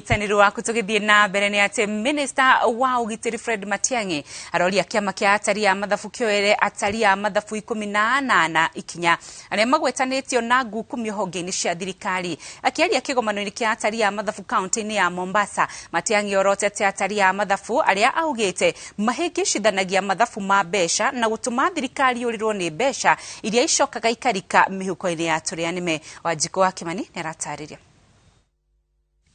Ũnyitanĩri waku. Tũgĩthiĩ na mbere nĩ atĩ minista wa ũgitĩri Fred Matiang'i aroria kĩama kĩa atari a mathabu kĩoere atari a mathabu 18 ikinya arĩa magwetanĩtio na ngukumio honge-inĩ cia thirikari. Akĩaria kĩgomano-inĩ kĩa atari a mathabu kaunti-inĩ ya Mombasa, Matiang'i orotete atari a mathabu arĩa augĩte mahĩngĩcithanagia mathabu ma mbeca na gũtũma thirikari yũrĩrwo nĩ mbeca iria icokaga ikarika mĩhuko-inĩ ya tũrĩa nĩme. Wanjikũ wa Kĩmani nĩ aratarĩria.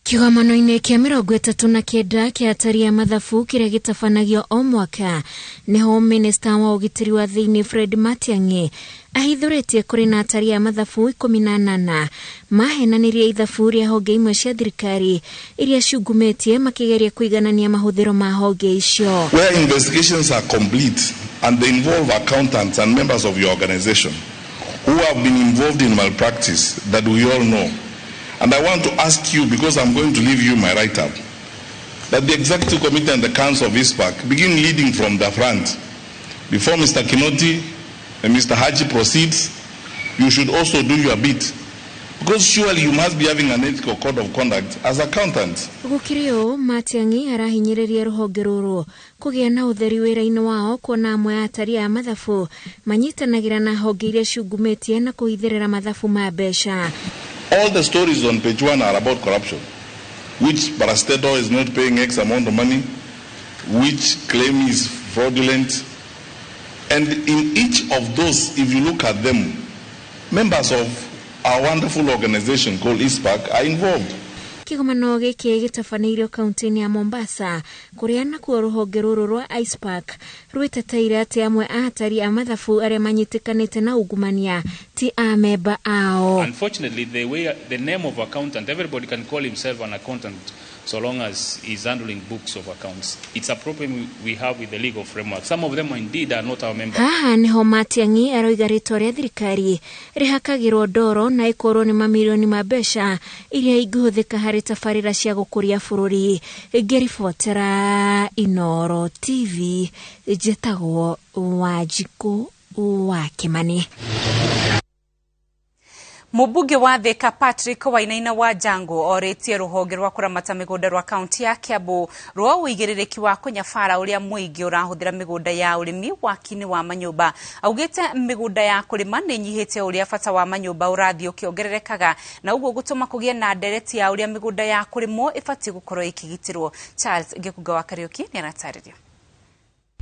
Kĩgomano-inĩ kĩa 39 kĩa atari a mathabu kĩrĩa gĩtabanagio o mwaka, nĩho minista wa ũgitĩri wa thĩinĩ Fred Matiang'i ahithũrĩtie kũrĩ na atari a mathabu 18 mahenanirie ithabu rĩa honge imwe cia thirikari iria ciungumĩtie makĩgeria kũiganania mahũthĩro ma honge icio. Where investigations are complete and they involve accountants and members of your organization who have been involved in malpractice that we all know. And I want to ask you, because I'm going to leave you my write-up, that the Executive Committee and the Council of ICPAK begin leading from the front. Before Mr. Kinoti and Mr. Haji proceeds, you should also do your bit. Because surely you must be having an ethical code of conduct as accountants. Gũkĩrĩ ũũ, Matiang'i arahinyĩrĩria rũhonge rũrũ kũgĩa na ũtheri wĩra-inĩ wao, kuona amwe a atari a mathabu manyitanagĩra na honge iria ciungumĩtie na kũhithĩrĩra mathabu ma mbeca. All the stories on page one are about corruption. Which parastatal is not paying X amount of money, which claim is fraudulent. And in each of those, if you look at them, members of our wonderful organization called ICPAK are involved. Kĩgomano gĩkĩ gĩtabanĩirio kaunti-inĩ ya Mombasa, kũrĩa nakuo rũhonge rũrũ rwa ICPAK rwĩteteire atĩ amwe a atari a mathabu arĩa manyitĩkanĩte na ungumania ti amemba ao. Unfortunately, the way the name of accountant, everybody can call himself an accountant so long as he's handling books of accounts. It's a problem we have with the legal framework. Some of them indeed are not our members. Haha niho Matiang'i aroiga rĩtwa rĩa thirikari rĩhakagĩrwo ndoro na ĩkorwo nĩ mamirioni ma mbeca iria ingĩhũthĩka harĩ tabarĩra cia gũkũria bũrũri. Ngĩribotera Inoro TV, njĩtagwo Wanjikũ wa Kĩmani. Mũmbunge wa Thika Patrick Wainaina wa Jango orĩtie rũhonge rwa kũramata mĩgũnda rwa kaunti ya Kiambu rwa ũigĩrĩrĩki wa kũnyabara ũrĩa mũingĩ ũrahũthĩra mĩgũnda ya ũrĩmi waki-inĩ wa manyũmba. Augĩte mĩgũnda ya kũrĩma nĩ ĩnyihĩte ũrĩa bata wa manyũmba ũrathiĩ ũkĩongererekaga, na ũguo gũtũma kũgĩe na ndereti ya ũrĩa mĩgũnda ya kũrĩmwo ĩbatiĩ gũkorwo ĩkĩgitĩrwo. Charles Gĩkunga wa Kariũki nĩ aratarĩria.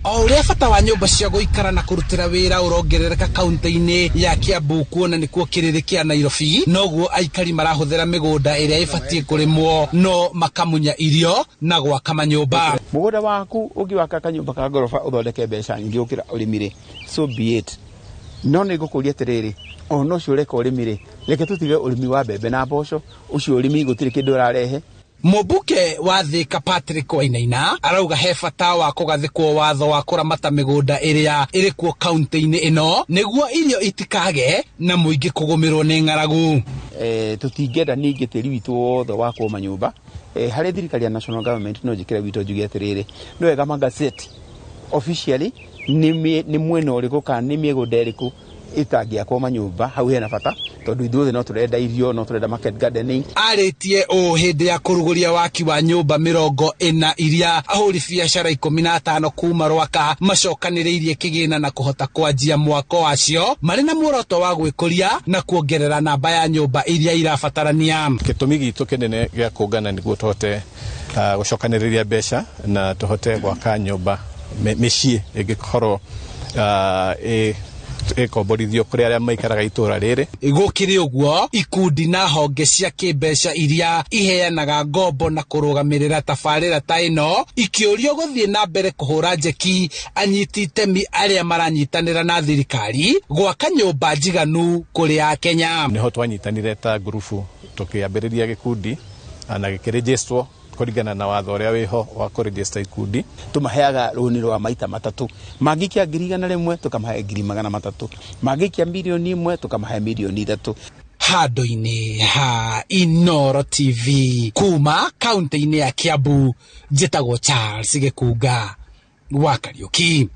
O ũrĩa bata wa nyũmba cia gũikara na kũrutĩra wĩra ũrongerereka kaunti-inĩ ya Kiambu, kuona nĩkuo kĩrĩrĩ kĩa Nairobi, noguo aikari marahũthĩra mĩgũnda ĩrĩa ĩbatiĩ kũrĩmwo no makamunya irio na gwaka manyũmba. Mũgũnda waku ũngĩwaka kanyũmba ka ngoroba ũthondeke mbeca nyingĩ gũkĩra ũrĩmi rĩ, so be it. No nĩ ngũkũria atĩrĩrĩ, ona ũcio ũreka ũrĩmi rĩ, reke tũtige ũrĩmi wa mbembe na mboco, ũcio ũrĩmi gũtirĩ kĩndũ ũrarehe. Mũmbunge wa Thika Patrick Wainaina arauga he bata wa kũgathĩkwo watho wa kũramata mĩgũnda ĩrĩa ĩrĩ kuo kaunti-inĩ ĩno nĩguo irio itikage na mũingĩ kũgũmĩrwo nĩ ng'aragu. Tũtingĩenda ningĩ tĩri witũ wothe wakwo manyũmba. Harĩ thirikari ya national government, no njĩkĩre wito njuge atĩrĩrĩ, nĩ wega magazeti officially nĩ mwena ũrĩkũ kana nĩ mĩgũnda ĩrĩkũ ĩtangĩakwo manyũmba. Hau hena bata tondũ ithuothe no tũrenda irio, no tũrenda market gardening. Arĩtie ũũ hĩndĩ ya kũrugũria waki wa nyũmba 40 iria ahũri biacara 15 kuma Rwaka macokanĩrĩirie kĩgĩna na kũhota kwanjia mwako wacio marĩ na muoroto wa gwĩkũria na kuongerera namba ya nyũmba iria irabatarania. Gĩtũmi gitũ kĩnene gĩa kũngana nĩguo tũhote gũcokanĩrĩria mbeca na tũhote gwaka nyũmba mĩciĩ ĩngĩkorwo ĩkomborithio kũrĩ arĩa maikaraga itũra rĩrĩ. Gũkĩrĩ ũguo, ikundi na honge cia kĩmbeca iria iheanaga ngombo na kũrũgamĩrĩra tabarĩra ta ĩno ikĩũrio gũthiĩ na mbere kũhũra njeki anyiti itemi arĩa maranyitanĩra na thirikari gwaka nyũmba njiganu kũrĩ Akenya. Nĩho twanyitanire ta ngurubu tũkĩambĩrĩria gĩkundi na gĩkĩrĩnjĩstwo kũringana na watho ũrĩa wĩho wa kũrĩnjĩsta ikundi. Tũmaheaga rũni rwa maita matatũ, mangĩikia 100,000 tũkamahe 300,000, mangĩikia 1 mirioni tũkamahe 3 mirioni. Handũ-inĩ ha Inoro TV kuma kaunti-inĩ ya Kiambu, njĩtagwo Charles Gĩkunga wa Kariũki.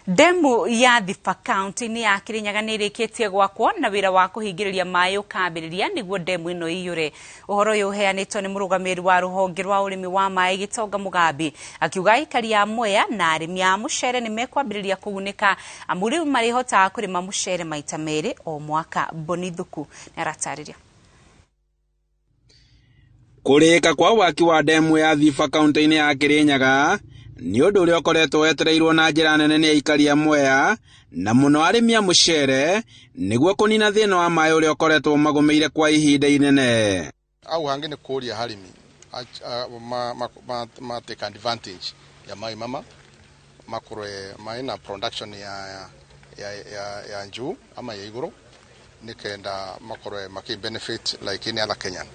Ndemu ya Thiba kaunti-inĩ ya Kirinyaga nĩ ĩrĩkĩtie gwakwo na wĩra wa kũhingĩrĩria maĩ ũkambĩrĩria nĩguo ndemu ĩno ĩiyũre. Ũhoro ũyũ ũheanĩtwo nĩ mũrũgamĩrĩri wa rũhonge rwa ũrĩmi wa maĩ Gĩtonga Mũgambi akiuga aikari a Mwea na arĩmi a mũcere nĩ mekwambĩrĩria kũgunĩka amu rĩu marĩhotaga kũrĩma mũcere maita merĩ o mwaka. Boni Thuku nĩ aratarĩria. Kũrĩka kwa waki wa ndemu ya Thiba kaunti-inĩ ya Kirinyaga nĩ ũndũ ũrĩa ũkoretwo wetereirwo na njĩra nene nĩ aikari a Mwea na mũno arĩmi a mũcere nĩguo kũnina thĩna wa maĩ ũrĩa ũkoretwo magũmĩire kwa ihinda inene. Au hangĩ nĩ kũria arĩmi ma take advantage ya maĩ mama makorwe maĩ na production ya njuu ama ya igũrũ nikenda makorwe maki benefit like any other Kenyan.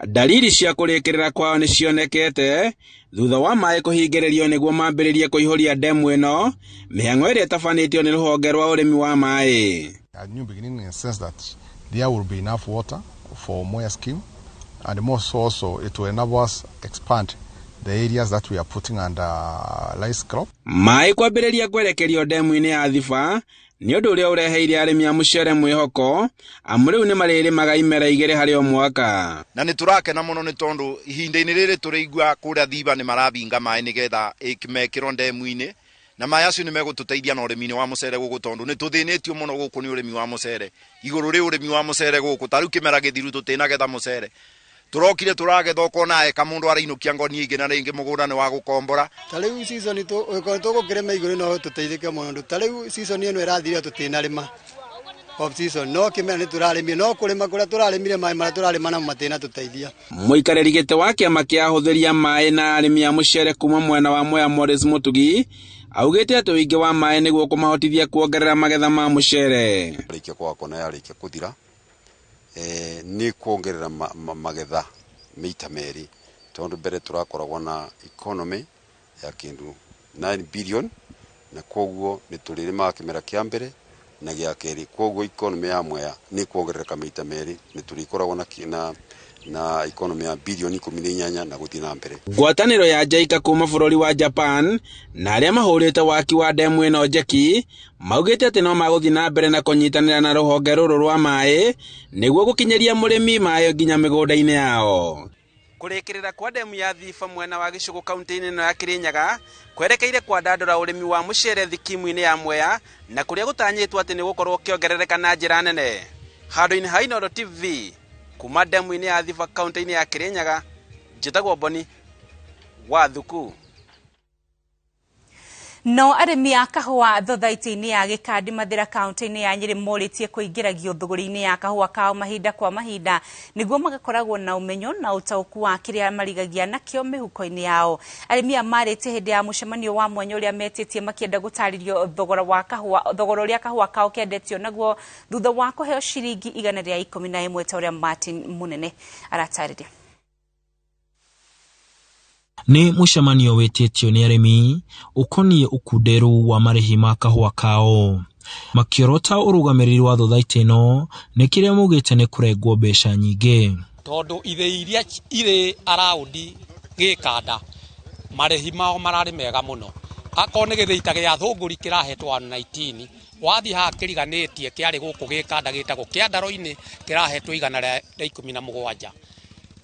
Dalili cia kũrĩkĩrĩra kwao nĩ cionekete thutha wa maĩ kũhingĩrĩrio nĩguo mambĩrĩrie kũihũria ndemu ĩno mĩhang'o ĩrĩa ĩtabanĩtio nĩ rũhonge rwa ũrĩmi wa maĩ. A new beginning in the sense that there will be enough water for Mwea scheme, and more so also it will enable us expand the areas that we are putting under rice crop. Maĩ kwambĩrĩria kwerekerio ndemu-inĩ ya Thiba nĩ ũndũ ũrĩa ũreheire arĩmi a mũcere mwĩhoko amu rĩu nĩ marĩrĩmaga imera igĩrĩ harĩ o mwaka. Na nĩ tũrakena mũno nĩ tondũ ihinda-inĩ rĩrĩ tũrĩigua kũrĩa Thiba nĩ marabinga maĩ nĩgetha mekĩrwo ndemu-inĩ, na maĩ acio nĩ megũtũteithia na ũrĩmi-inĩ wa mũcere gũkũ tondũ nĩ tũthĩnĩtio mũno gũkũ nĩ ũrĩmi wa mũcere. Igũrũ rĩ ũrĩmi wa mũcere gũkũ ta rĩu kĩmera gĩthiru tũtinagetha mũcere. Tũrokire tũragetha ũkona eka mũndũ arainũkia ngoni ingĩ na rĩngĩ mũgũnda nĩ wa gũkombora. Ta rĩu season tũgũkĩrĩma igũrũ no tũteithĩke mũno tondũ ta rĩu season ĩno ĩrathira tũtinarĩma off season, no kĩmera nĩ tũrarĩmire, no kũrĩma kũrĩa tũrarĩmire maĩ marĩa tũrarĩma namo matinatũteithia. Mũikarĩri gĩtĩ wa kĩama kĩa ahũthĩri a maĩ na arĩmi a mũcere kuma mwena wa Mwea Morris Mũtugi augĩte atĩ ũingĩ wa maĩ nĩguo kũmahotithia kuongerera magetha ma mũcere. Yarĩkia gwakwo na yarĩkia kũthira nĩ kuongerera magetha maita merĩ tondũ mbere tũrakoragwo na economy ya kĩndũ 9 billion na koguo nĩ tũrĩrĩmaga kĩmera kĩa mbere na gĩa kerĩ, koguo economy ya Mwea nĩ kuongerereka maita merĩ, nĩ tũrĩkoragwo na economy ya bilioni 18 na gũthiĩ na mbere. Ngwatanĩro ya JICA kuma bũrũri wa Japan na arĩa mahũrĩte waki wa ndemu ĩno njeki maugĩte atĩ no magũthiĩ na mbere na kũnyitanĩra na rũhonge rũrũ rwa maĩ nĩguo gũkinyĩria mũrĩmi maĩ nginya mĩgũnda-inĩ yao. Kũrĩkĩrĩra kwa ndemu ya Thiba mwena wa Gĩcũgũ kaunti-inĩ ĩno ya Kirinyaga kwerekeire kwandandũra ũrĩmi wa mũcere thikimu-inĩ ya Mwea na kũrĩa gũtanyĩtwo atĩ nĩ gũkorwo ũkĩongerereka na njĩra nene. Handũ-inĩ ha Inooro TV kuma ndemu-inĩ ya Thiba kaunti-inĩ ya Kirinyaga, njĩtagwo Boni wa Thuku. No arĩmi a kahũa thothaitĩ-inĩ ya Gĩkandi Mathĩra kaunti-inĩ ya Nyĩrĩ morĩtie kũingĩragio thũgũrĩ-inĩ ya kahũa kao mahinda kwa mahinda nĩguo magakoragwo na ũmenyo na ũtaũku wa kĩrĩa marigagia nakĩo mĩhuko-inĩ yao. Arĩmi aya marĩtie hĩndĩ ya mũcemanio wa mwanya ũrĩa metĩtie makĩenda gũtarĩrio thogora wa kahũa, thogora ũrĩa kahũa kao kendetio naguo thutha wa kũheo ciringi 111 ta ũrĩa Martin Munene aratarĩria. Nĩ mũcemanio wĩtĩtio nĩ arĩmi ũkoniĩ ũkunderu wa marĩhi ma kahũa kao makĩorota ũrũgamĩrĩri wa thothaitĩ ĩno nĩ kĩrĩa maugĩte nĩ kũrengwo mbeca nyingĩ tondũ ithĩi iria irĩ araũndi gĩkanda marĩhi mao mararĩ mega mũno. Akorwo nĩ gĩthĩi ta gĩa Thũngũri kĩrahetwo 119, wathiĩ haha kĩriganĩtie kĩarĩ gũkũ gĩkanda gĩtagwo kĩandaro-inĩ kĩrahetwo 117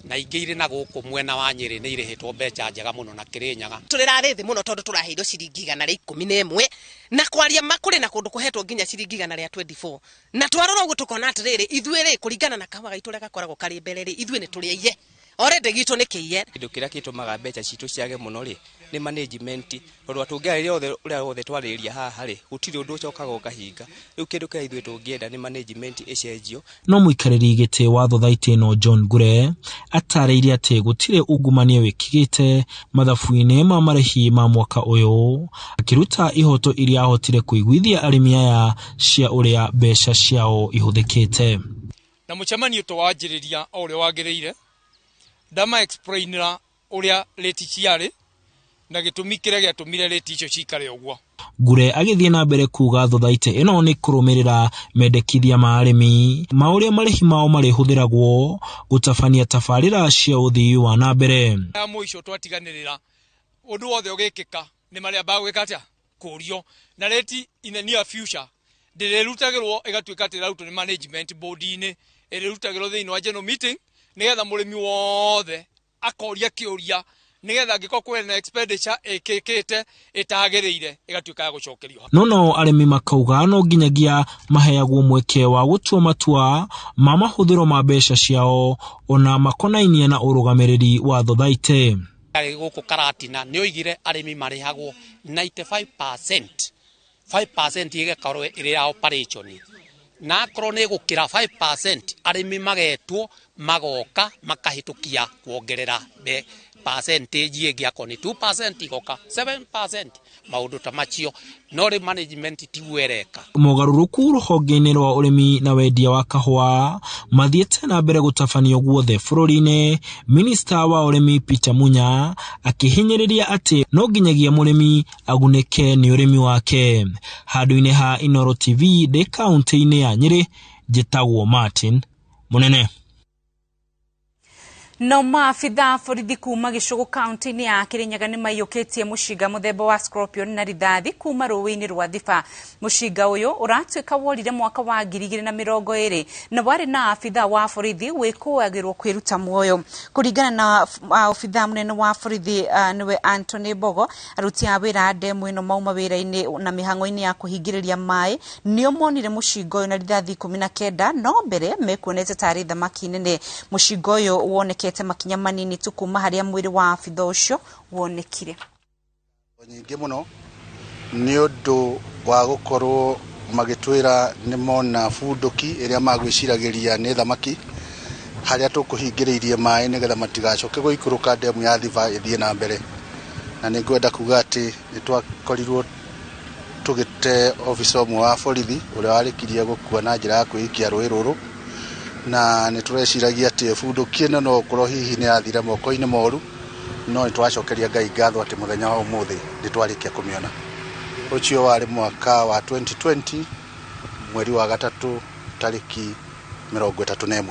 na ingĩ irĩ na gũkũ mwena wa Nyĩrĩ nĩ irĩhĩtwo mbeca njega mũno na Kĩrĩnyaga. Tũrĩrarĩ thĩ mũno tondũ tũraheirwo ciringi 111 na kwaria ma kũrĩ na kũndũ kũhetwo nginya ciringi 124 na twarora ũguo tũkona atĩrĩrĩ ithuĩ rĩ kũringana na kahũa gaitũ ũrĩa gakoragwo karĩ mbere rĩ ithuĩ nĩ tũrĩ aiye already gitũ nĩ kĩiye. Kĩndũ kĩrĩa gĩtũmaga mbeca citũ ciage mũno rĩ nĩ management, tondũ atũngĩarĩria othe ũrĩa wothe twarĩrĩria haha rĩ gũtirĩ ũndũ ũcokaga ũkahinga. Rĩu kĩndũ kĩrĩa ithuĩ tũngĩenda nĩ management ĩcenjio. No mũikarĩri gĩtĩ wa thothaitĩ ĩno John Ngure atarĩirie atĩ gũtirĩ ungumania wĩkĩkĩte mathabu-inĩ ma marĩhi ma mwaka ũyũ, akĩruta ihoto iria ahotire kũiguithia arĩmi aya cia ũrĩa mbeca ciao ihũthĩkĩte. Na mũcemanio tũwanjĩrĩria o ũrĩa wagĩrĩire, ndama explainira ũrĩa rate ciarĩ na gĩtũmi kĩrĩa gĩatũmire rate icio cikare ũguo. Ngure agĩthiĩ na mbere kuga thothaitĩ ĩno nĩ kũrũmĩrĩra mendekithia ma arĩmi ma ũrĩa marĩhi mao marĩhũthĩragwo gũtabania tabarĩra cia ũthii wa na mbere. Ya mũico twatiganĩrĩra ũndũ wothe ũgĩkĩka nĩ marĩa bagwĩka atĩa kũrio na rate in the near future ndĩrĩrutagĩrwo ĩgatuĩka atĩ ĩrarutwo nĩ management board-inĩ, ĩrĩrutagĩrwo thĩinĩ wa general meeting nĩgetha mũrĩmi wothe akoria kĩũria nĩgetha angĩkorwo kwĩna expenditure ĩkĩkĩte ĩtagĩrĩire ĩgatuĩka ya gũcokerio. No nao arĩmi makauga no nginyagia maheagwo mweke wa gũtua matua ma mahũthĩro ma mbeca ciao ona makonainie na ũrũgamĩrĩri wa thothaitĩ. Gũkũ Karatina nĩ oigire arĩmi marĩhagwo 95%, 5% ĩgakorwo ĩrĩ ya operation, na akorwo nĩ gũkĩra 5% arĩmi magetwo magoka makahĩtũkia kuongerera percentage ĩngĩ, akorwo nĩ 2% igoka 7%, maũndũ ta macio. No rĩ management tiguo ĩreka. Mogarũrũku rũhonge-inĩ rwa ũrĩmi na wendia wa kahũa mathiĩte na mbere gũtabanio guothe bũrũri-inĩ. Minista wa ũrĩmi Peter Munya akĩhinyĩrĩria atĩ no nginyagia mũrĩmi agunĩke nĩ ũrĩmi wake. Handũ-inĩ ha Inooro TV ndĩ kaũntĩ-inĩ ya Nyĩrĩ, njĩtagwo Martin Mũnene. No maabitha borithi kuma Gĩcũgũ kaunti-inĩ ya Kĩrĩnyaga nĩ maiyũkĩtie mũcinga mũthemba wa Scorpion na rithathi kuma rũĩ-inĩ rwa Thiba. Mũcinga ũyũ ũratuĩka worire mwaka wa 2020 na warĩ na abitha wa borithi wĩkũagĩrwo kwĩruta muoyo. Kũringana na obitha mũnene wa borithi nĩwe Anthony Mbogo, aruti a wĩra a ndemu ĩno mauma wĩra-inĩ na mĩhang'o-inĩ ya kũhingĩrĩria maĩ nĩo monire mũcinga ũyũ na rithathi 19, no mbere mekuonete tarĩ thamaki nene. Mũcinga ũyũ wonekete makinya manini tu kuma harĩa mwĩrĩ wa abitha ũcio wonekire. Nyingĩ mũno nĩ ũndũ wa gũkorwo magĩtwĩra nĩ mona bunduki ĩrĩa magwĩciragĩria nĩ thamaki harĩa tũkũhingĩrĩirie maĩ nĩgetha matigacoke gũikũrũka ndemu ya Thiba ĩthiĩ na mbere. Na nĩ ngwenda kuga atĩ nĩ twakorirwo tũgĩte ofisa ũmwe wa borithi ũrĩa warĩkirie gũkua na njĩra ya kwĩikia rũĩ rũrũ, na nĩ tũreciragia atĩ bunduki ĩno no ũkorwo hihi nĩ yathire moko-inĩ moru, no nĩ twacokeria Ngai ngatho atĩ mũthenya wa ũmũthĩ nĩ twarĩkia kũmĩona. Ũcio warĩ mwaka wa 2020 mweri wa 3 tarĩki 31.